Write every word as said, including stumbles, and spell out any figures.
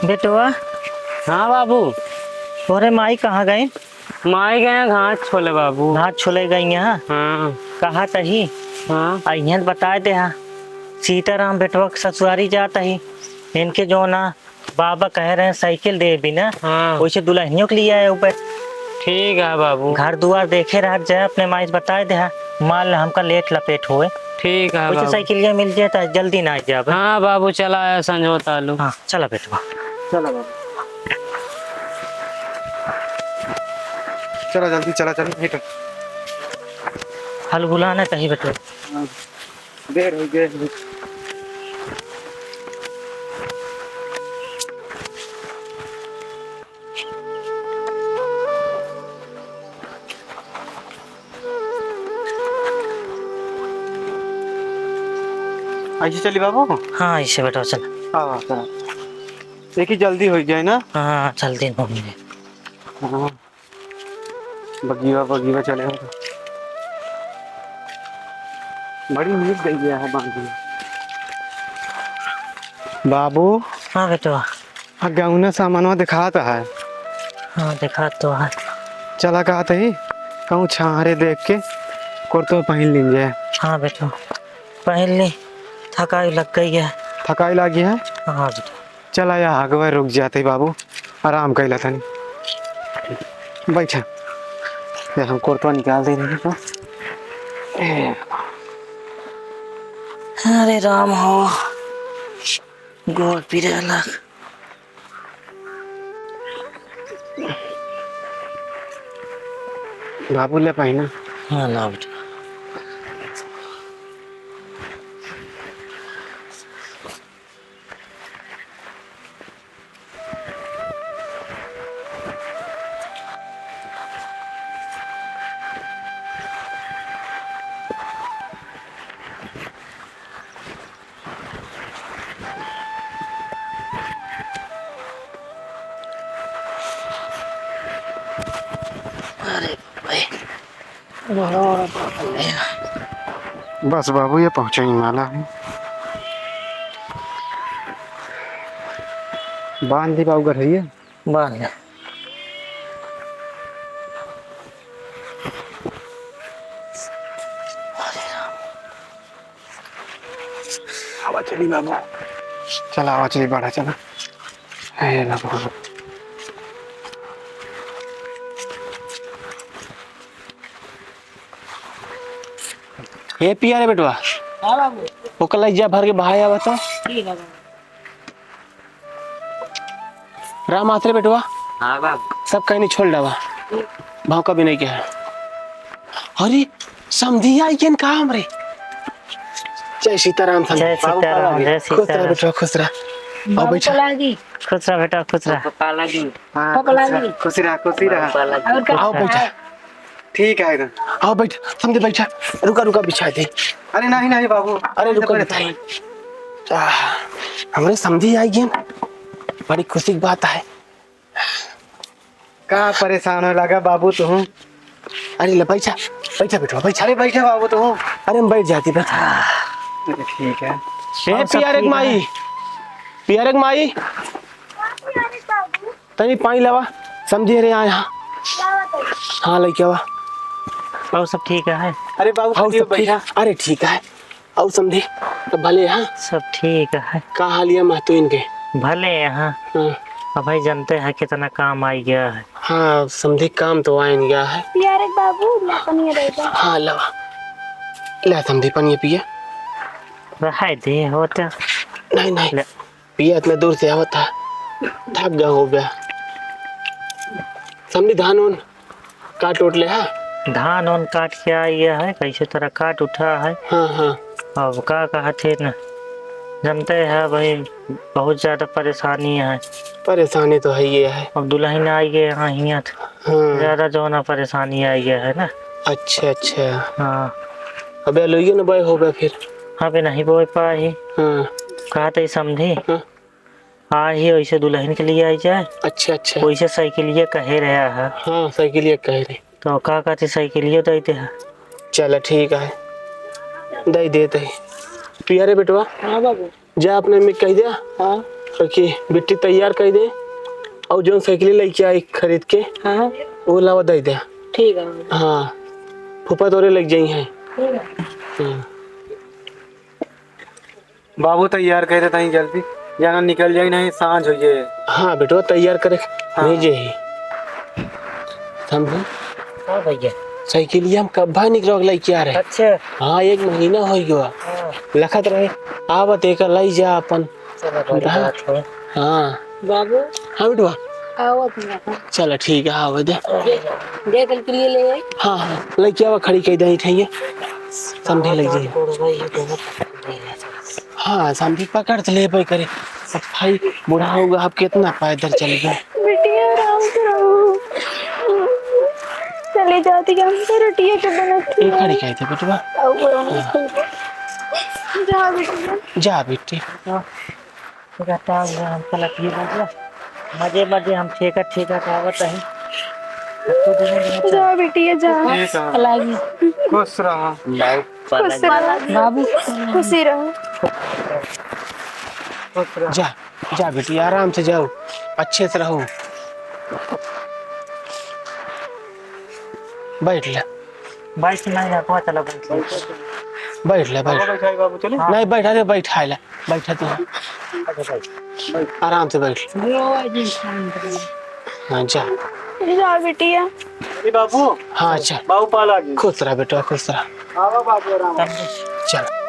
बेटवा। हाँ बाबू। तोरे माई कहाँ गई? माई गए घास छोले बाबू। घास छोले गई हैं? हाँ। कहा तही? हाँ। अइहन बताए दे हा। सीताराम बेटवा के ससुरारी जात ही। इनके जो ना बाबा कहे रहे साइकिल देबी ना, हाँ। वैसे दुल्हनियों के लिए आए ऊपर। ठीक है बाबू। घर दुआर देखे रह जाए, अपने माई से बताए दे हा। मान ला हमका लेट लपेट होए। ठीक है वैसे बाबू। साइकिलिया मिल जाए तो जल्दी ना आ जाए। हाँ बाबू, चला आया संजो तालू। हाँ, चला बेटवा। चला बाबू। चला जल्दी, चला, चला, नहीं तो। हलगुला ना कहीं बेटवा। हाँ, देर हो गया। ऐसे चली बाबू? हाँ, ऐसे बेटा चल। हाँ, चला। देखी जल्दी हो जाए ना। हाँ, जल्दी हो जाए। हाँ। बगीवा, बगीवा चले हो। बड़ी उम्मीद गई है बांधी। बाबू। हाँ बेटवा। आ गौना सामानवा दिखात है। हाँ, दिखात तो है। चला कहत ही, कहूँ छाहरे देख के कुर्तो पहन लीन जाए। हाँ बेटवा, पहन ली, थकाई लग गई है। थकाई लागी है? हाँ बेटवा। चला, या हगवे रुक जाते बाबू, आराम कैला तनी। बैठा, या हम कुर्तो निकाल दे रहे हैं तो। ए। अरे राम हो, गोड़ पिराला। बाबू ले पाई ना। हाँ, लाओ बेटा। अरे भाई, बड़ा बड़ा पागल है। बस बाबू, ये पहुँचे ही वाला है। बांध दी बाबू गढ़ैया। बांध ले। आवा चली बाबू। चला, आवा चली, बढ़ा चला। हे बाबू। हे पिया रे बेटवा। हाँ बाबू। ओकर लइजा भर के बहाय आवा तो। ठीक है बाबू। राम आत रे बेटवा। हाँ बाबू। सब कहीं छोड़ डावा। भाव का भी नहीं क्या है। अरे समधिया आई केन का हमरे। जय सीताराम समधी। जय बाबू सीताराम, पाला जी। जय खुश रह सीताराम। बेटवा, खुश रह। आओ बाबू बैठा। पाला जी। खुश रह बेटा, खुश रह। पाला जी। हाँ, पाला खुश रह, जी। खुश रह, खुश रह। बाबू पाला जी। और का आओ बैठा। ठीक है एकदम। आओ बैठ, समधी बैठा। रुका, रुका, बिछा दे। अरे नहीं, नहीं बाबू। अरे रुका, परेशान बिछाई। नहीं। आह, हमरे समधी आई गेन। बड़ी खुशी की बात है। का परेशान हो लगा बाबू तू? अरे ले बैठा, बैठा बेटवा, बैठा। अरे बैठा बाबू तू। अरे हम बैठ जाती, बैठा। अरे ठीक है। ए, और सब पियारे के ठीक है? माई, पियारे के माई। तनी पानी लावा, समधी रे, यहाँ, यहाँ। हाँ, लइके आवा। और सब ठीक है? अरे बाबू, और सब ठीक? अरे ठीक है। और समधी, सब भले हैं? सब ठीक है। का हाल है महतोइन के? भले हैं। हाँ। अब भाई जानते हैं कितना काम आई गया है। हाँ, समधी काम तो आइन गया है। पियारे बाबू, ला पनिया दे दे। हाँ, लावा। ला समधी पनिया पिया। रहाई दे, होता। नहीं, नहीं। ले। पिया इतना दूर से आवत है, थक गया हो गया। समधी धान उन काट उट ले हा? धान उन काट के आई है, कैसे तरह काट उठा है। हाँ, हाँ। अब का कहत है न, जानते हैं भाई, बहुत ज्यादा परेशानी है। परेशानी तो है ये है। अब दुल्हन आई है यहाँ हियाँ, हाँ। ज्यादा जो ना परेशानी आई है ना। अच्छा, अच्छा। हाँ। अबे लोइयो न बे हो गए फिर। हाँ, बे नहीं बोए पाए। हाँ। कहत है समधी। हाँ। आ ही वैसे दुल्हन के लिए आई जाए। अच्छा, अच्छा। वैसे साइकिलिया कहे रहा है। हाँ, साइकिलिया कहे रहे। तो का कहते साइकिलिया दे दे है। चला ठीक है, दे देते हैं। पिया रे बेटवा। हाँ बाबू। जा अपने अम्मी के कह दिया। हाँ। तो कि बिट्टी तैयार कर दे, और जौन साइकिल लेके आई खरीद के, हाँ। वो लावा दे दे। ठीक है। हाँ, फूफा तोरे लग जाई हैं। ठीक है। हाँ। बाबू, तैयार कर देता ही जल्दी, जाना निकल जाई, नहीं सांझ हो जाए। हाँ बेटवा, तैयार करे हाँ। भेजे ही। समझे? हाँ भैया। साइकिलिया हम कब्बा निकल लइके आ रहे। अच्छा। हाँ, एक महीना हो गया। हाँ। लखत रहे, आवत एक लई जा अपन। चलो, बड़ी हाँ। बात है। हाँ। बाबू। हाँ बेटवा। आवत ना। चलो ठीक है, आवे दे। दे कल के लिए ले आई। हाँ, हाँ, लइके आवा, खड़ी कई दही ठइया। समझे लग जाई। हाँ, समझी पकड़ त लेबे करे। अब भाई बूढ़ा होगा, अब कितना पैदल चलबे? बिटिया, आराम से रहो। चली जाती, हम तो रोटिये के बनत थी। एक घड़ी कहते बेटवा। अब रहो। हाँ। जा बिटिया। जा बेटी। ठीक है, टाल रहा हम पलट ये बजा। मजे मजे हम ठेका ठेका खावत है। जा बिटिया, जा। ठीक है। पलागी। खुश रहा। बाबू, खुश रहा। बाबू। खुशी रहो। जा, जा बेटी, आराम से जाओ, अच्छे से रहो। बैठ ले। बैठ नहीं है, कोई चला बैठ ले। बैठ ले, बैठ। बाबू, बैठाई बाबू, चली। नहीं, बैठा दे, बैठा ले, बैठा दे। अच्छा, बैठ। आराम से बैठ। हाँ, जा। जा बिटिया। ए बाबू। हाँ, अच्छा। बाबू पाला जी। खुश रहा बेटा, खुश रहा। आवा बाबू, आराम। चल।